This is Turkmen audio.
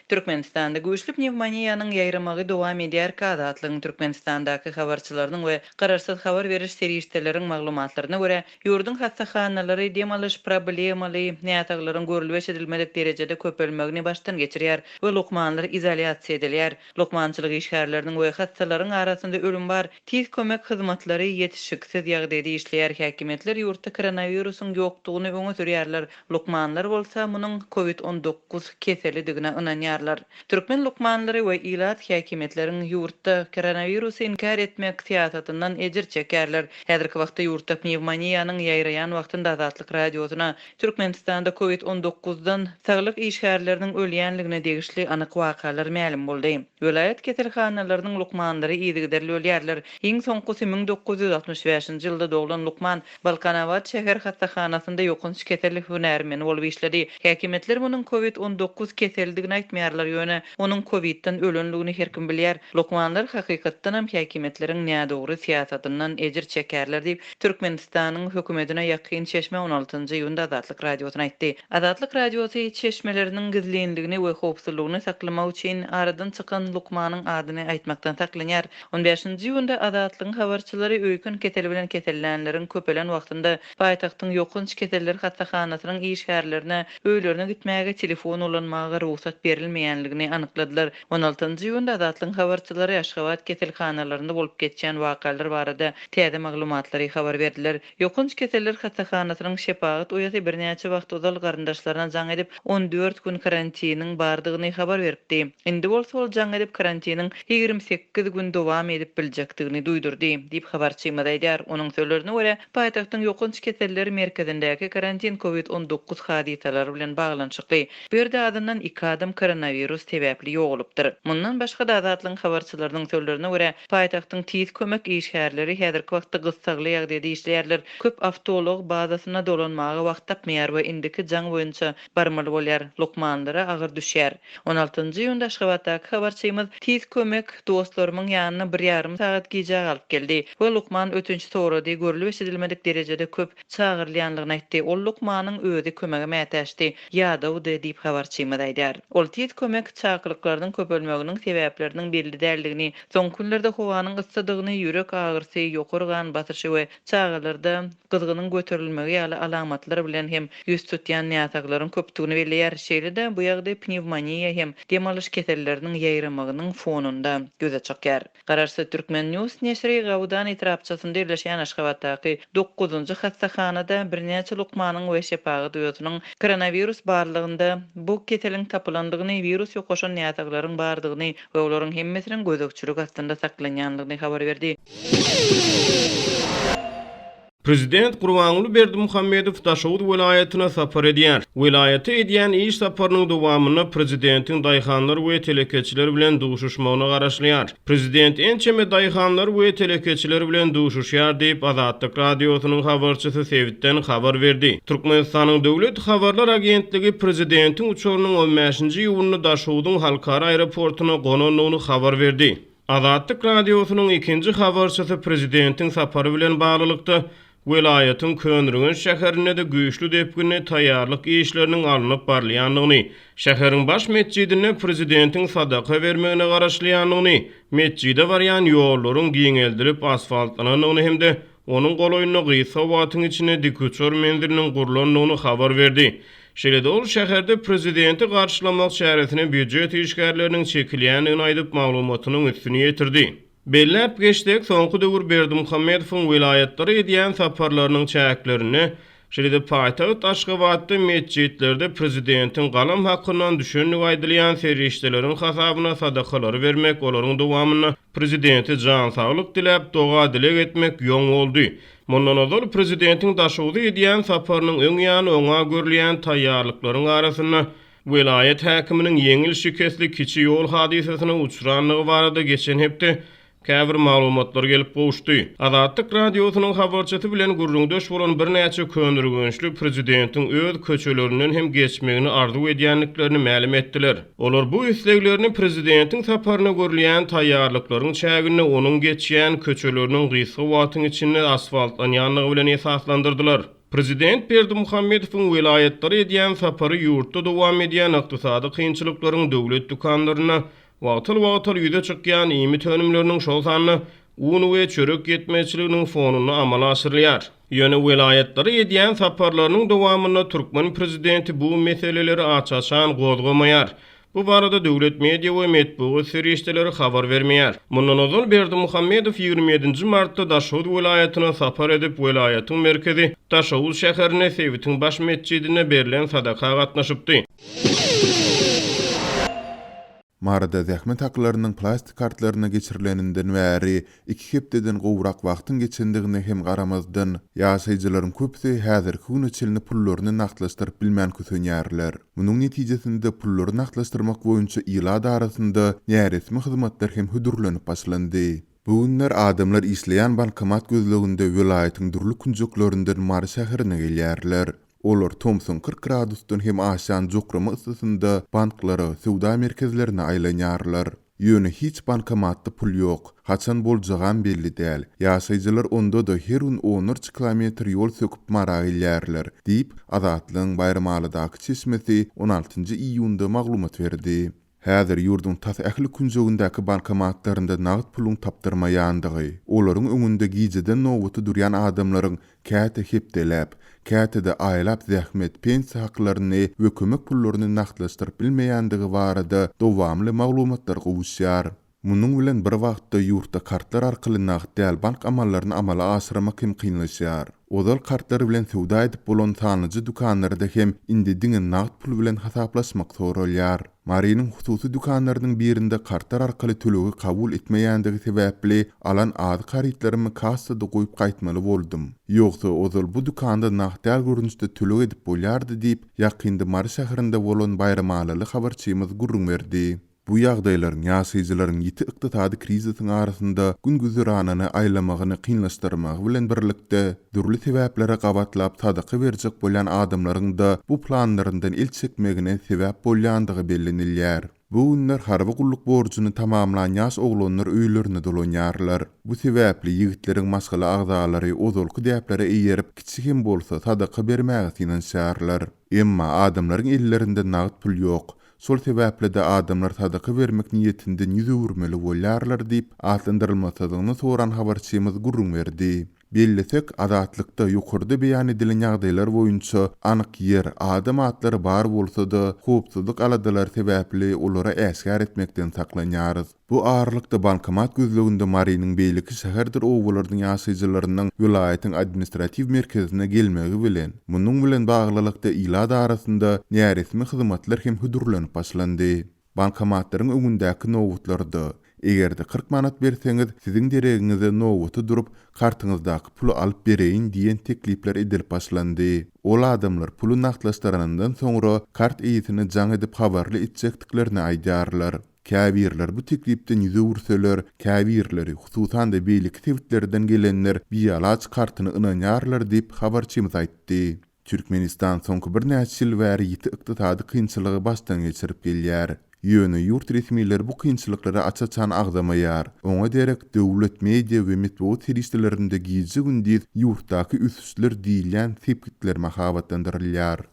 Türkmenistanda güýçli pnewmoniýanyň ýaýramagy dowam edýärkä, Azatlygyň Türkmenistandaky habarçylarynyň we garaşsyz habar beriş serişdeleriň maglumatlaryna görä, ýurduň hassahanalary dem alyş problemaly näsaglaryň görlüp-eşidilmedik derejede köpelmegini başdan geçirýär we lukmanlar izolýasiýa edilýär. Lukmançylyk işgärleriniň we hassalaryň arasynda ölüm bar. Tiz kömek hyzmatlary ýetişiksiz ýagdaýda işleýär, häkimiýetler ýurtda koronawirusyň ýokdugyny öňe sürýärler, lukmanlar bolsa munuň covid 19 keselidigine ynanýarlar. Türkmen lukmanlary we ilat häkimiýetleriň ýurtda koronawirusy inkär etmek syýasatyndan ejir çekýärler. Häzirki wagtda ýurtda pnewmoniýanyň ýaýraýan wagtynda Azatlyk Radiosyna Türkmenistanda covid 19-dan saglyk işgärleriniň ölýänligine degişli anyk wakalar mälim boldy. Welaýat keselhanalarynyň lukmanlary yzygiderli ölýärler. Iň soňkusy 1965-nji ýylda doglan lukman Balkanabat şäher hassahanasynda ýokanç kesel hünärmeni bolup işledi. Häkimiýetler munuň covid 19 keselidigini aýtmaýarlar, ýöne onuň kowidden ölenligini her kim bilýär. Lukmanlar hakykatdanam häkimiýetleriň nädogry syýasatyndan ejir çekýärler diýip, Türkmenistanyň hökümetine ýakyn çeşme on altynjy iýunda Azatlyk Radiosyna aýtdy. Azatlyk Radiosy çeşmeleriniň gizlinligini we howpsuzlygyny saklamak üçin aradan çykan lukmanyň adyny aýtmakdan saklanýar. On bäşinji iýunda Azatlygyň habarçylary öýken keseli bilen kesellänleriň köpelen wagtynda paýtagtyň ýokanç keseller hassahanasynyň işgärlerine öýlerine gitmäge telefon ulanmaga rugsat berilmeýänligini anykladylar. On altynjy iýunda Azatlygyň habarçylary Aşgabat keselhanalarynda bolup geçýän wakalar barada täze maglumatlary habar berdiler. Ýokanç keseller hassahanasynyň şepagat uýasy birnäçe wagt ozal garyndaşlaryna jaň edip, 14 gün karantiniň bardygyny habar beripdi. Indi bolsa ol jaň edip, karantiniň 28 gün dowam edip biljekdigini duýdurdy, diýip, habarçymyz aýdýar. Onuň sözlerine görä, paýtagtyň ýokanç keseller merkezindäki karantin covid 19 hadysalary bilen baglanyşykly. Bu ýerde azyndan iki adam koronawirus sebäpli ýogalypdyr. Mundan başga-da, Azatlygyň habarçylarynyň sözlerine görä, Paýtagtyň tiz kömek işgärleri häzirki wagtda gyssagly ýagdaýda işleýärler. Köp awtoulag bazasyna dolanmaga wagt tapmaýar we indiki jaň boýunça barmaly bolýar. Lukmanlara agyr düşýär. On altynjy iýunda Aşgabatdaky habarçymyz tiz kömek dostlarymyň ýanyna bir ýarym sagat gijä galyp geldi we lukman ötünç sorady, görlüp-eşidilmedik derejede köp çagyrylýanlygyny aýtdy. Ol lukmanyň özi kömege mätäçdi, ýadawdy diýip, habarçymyz aýdýar. Ol tiz kömek çakylyklarynyň köpelmeginiň sebäpleriniň belli däldigini, soňky günlerde howanyň yssydygyny, ýürek agyrysy, ýokary gan basyşy we çagalarda gyzgynyň göterilmegi ýaly alamatlar bilen hem ýüz tutýan näsaglaryň köpdügini belleýär. Şeýle-de, bu ýagdaý pnewmoniýa hem dem alyş keselleriniň ýaýramagynyň fonunda ýüze çykýar. Garaşsyz Türkmen News neşiri Gawudan etrapçasynda ýerleşýän Aşgabatdaky dokuzynjy hassahanada birnäçe lukmanyň we şepagat uýasynyň koronawirus barlagynda bu keseliň tapylandygyny, wirus ýokaşan näsaglaryň bardygyny we olaryň hemmesiniň gözegçilik astynda saklanýandygyny habar berdi. Prezident Gurbanguly Berdimuhamedow Daşoguz welaýatyna sapar edýär. Welaýata edýän iş saparynyň dowamynda prezidentiň daýhanlar we telekeçiler bilen duşuşmagyna garaşylýar. Prezident ençeme daýhanlar we telekeçiler bilen duşuşýar diýip, Azatlyk Radiosynyň habarçysy sebitden habar berdi. Türkmenistanyň Döwlet habarlar agentligi prezidentiň uçarynyň on bäşinji iýunda Daşogzuň halkara aeroportuna gonandygyny habar berdi. Azatlyk Radiosynyň ikinji habarçysy prezidentiň sapary bilen baglylykda, welaýatyň Köneürgenç şäherinde-de güýçli depginde taýýarlyk işleriniň alnyp barylýandygyny, şäheriň baş metjidinde prezidentiň sadaka bermegine garaşylýandygyny, metjide barýan ýollaryň giňeldilip asfaltlanandygyny hem-de Onuň golaýynda gysga wagtyň içinde dikuçar menziliniň gurlandygyny habar berdi. Şeýle-de ol şäherde prezidenti garşylamak çäresine býujet işgärleriniň çekilýändigini aýdyp, maglumatynyň üstüni ýetirdi. Belläp geçsek, soňky döwür Berdimuhamedowyň welaýatlara edýän saparlarynyň çäklerinde, şeýle-de paýtagt Aşgabatda metjitlerde prezidentiň galam hakyndan düşendigi aýdylýan serişdeleriň hasabyna sadakalary bermek, olaryň dowamynda Prezidente jan saglyk diläp, doga-dileg etmek ýoň boldy. Mundan ozal, prezidentiň Daşogza edýän saparynyň öň ýany oňa görülýän taýýarlyklaryň arasynda welaýat häkiminiň ýeňil şikesli kiçi ýol hadysasyna uçrandygy barada geçen hepde käbir maglumatlar gelip gowuşdy. Azatlyk Radiosynyň habarçysy bilen gürrüňdeş bolan birnäçe köneürgençli prezidentiň öz köçelerinden hem geçmegini arzuw edýändiklerini mälim etdiler. Olar bu isleglerini prezidentiň saparyna görülýän taýýarlyklaryň çäginde onuň geçýän köçeleriniň gysga wagtyň içinde asfaltlanýandygy bilen esaslandyrdylar. Prezident Berdimuhamedowyň welaýatlara edýän sapary ýurtda dowam edýän ykdysady kynçylyklaryň döwlet dükanlarynda wagtal-wagtal ýüze çykýan iýmit önümleriniň, şol sanda un we çörek ýetmezçiliginiň fonunda amala aşyrylýar. Ýöne welaýatlara edýän saparlarynyň dowamynda türkmen prezidenti bu meseleleri aç-açan gozgamaýar. Bu barada döwlet media we metbugat serişdeleri habar bermeýär. Mundan ozal Berdimuhamedow 27-nji martda Daşoguz welaýatyna sapar edip, welaýatyň merkezi Daşoguz şäherinde sebitiň baş metjidinde berlen sadaka gatnaşypdy. Maryda zähmet haklarynyň plastik kartlaryna geçirileninden bäri iki hepdeden gowrak wagtyň geçendigine hem garamazdan, ýaşaýjylaryň köpüsi häzirki güne çenli pullaryny nagtlaşdyryp bilmän kösenýärler. Munuň netijesinde pullary nagtlaşdyrmak boýunça ilat arasynda näresmi hyzmatlar hem hödürlenip başlandy. Bu günler adamlar işleýän bankomat gözleginde welaýatyň dürli künjeklerinden Mary şäherine gelýärler. Olar tomsuň 40 gradusdan hem aşýan jokrama yssysynda banklara, söwda merkezlerine aýlanýarlar. Ýöne hiç bankomatda pul ýok. Haçan boljagam belli däl. Ýaşaýjylar onda-da her gün onlarça kilometr ýol söküp Mara gelýärler, diýip, Azatlygyň Baýramalydaky çeşmesi on altynjy iýunda maglumat berdi. Häzir ýurduň tas ähli künjegindäki bankomatlarynda nagt puluň tapdyrmaýandygy, olaryň öňünde gijeden nobata durýan adamlaryň käte hepdeläp, käte-de aýlap zähmet, pensiýa haklaryny we kömek pullaryny nagtlaşdyryp bilmeýändigi barada dowamly maglumatlar gowuşýar. Munuň bilen bir wagtda ýurtda kartlar arkaly nagt däl bank amallaryny amala aşyrmak hem kynlaşýar. Ozal kartlar bilen söwda edip bolan sanlyja dükanlarda hem indi diňe nagt pul bilen hasaplaşmak soralýar. Marynyň hususy dükanlarynyň birinde kartlar arkaly tölegi kabul etmeýändigi sebäpli alan azyk harytlarymy kassada goýup gaýtmaly boldum. Ýogsa ozal bu dükanda nagt däl görnüşde töleg edip bolýardy diýip, ýakynda Mary şäherinde bolan baýramalyly habarçymyz gürrüň berdi. Bu ýagdaýlaryň ýaşaýjylaryň ýiti ykdysady krizisiň arasynda gün-güzeranyny aýlamagyny kynlaşdyrmagy bilen birlikde, dürli sebäplere gabatlap sadaka berjek bolýan adamlaryň-da bu planlaryndan el çekmegine sebäp bolýandygy bellenilýär. Bu günler harby gulluk borjuny tamamlan ýaş oglanlar öýlerine dolanýarlar. Bu sebäpli ýigitleriň maşgala agzalary ozalky däplere eýerip, kiçi hem bolsa sadaka bermäge synanyşýarlar. Emma adamlaryň ellerinde nagt pul ýok. Şol sebäpli-de adamlar sadaka bermek niýetinden ýüz öwürmeli bolýarlar diýip, atlandyrylmasyzlygyny soran habarçymyz gürrüň berdi. Bellesek, Azatlykda ýokarda beýan edilen ýagdaýlar boýunça anyk ýer, adam atlary bar bolsa-da, howpsuzlyk aladalary sebäpli olary äşgär etmekden saklanýarys. Bu aralykda bankomat gözleginde Marynyň beýleki şäherdir obalarynyň ýaşaýjylarynyň welaýatyň administratiw merkezine gelmegi bilen, munuň bilen baglylykda ilat arasynda näresmi hyzmatlar hem hödürlenip başlandy. Bankomatlaryň öňündäki nobatlarda, eger-de 40 manat berseňiz, siziň deregiňize nobata durup, kartyňyzdaky puly alyp bereýin diýen teklipler edilip başlandy. Ol adamlar puly nagtlaşdyranyndan soňra kart eýesine jaň edip habarly etjekdiklerini aýdýarlar. Käbirleri bu teklipden ýüz öwürseler, käbirleri, hususan-da beýleki sebitlerden gelenler bialaç kartyny ynanýarlar diýip, habarçymyz aýtdy. Türkmenistan soňky birnäçe ýyl bäri ýiti ykdysady kynçylygy başdan geçirip gelýär. Ýöne ýurt resmileri bu kynçylyklary aç-açan agzamaýar. Oňa derek döwlet media we metbugat serişdelerinde gije-gündiz ýurtdaky ösüşler diýilýän sepgitler mahabatlandyrylýar.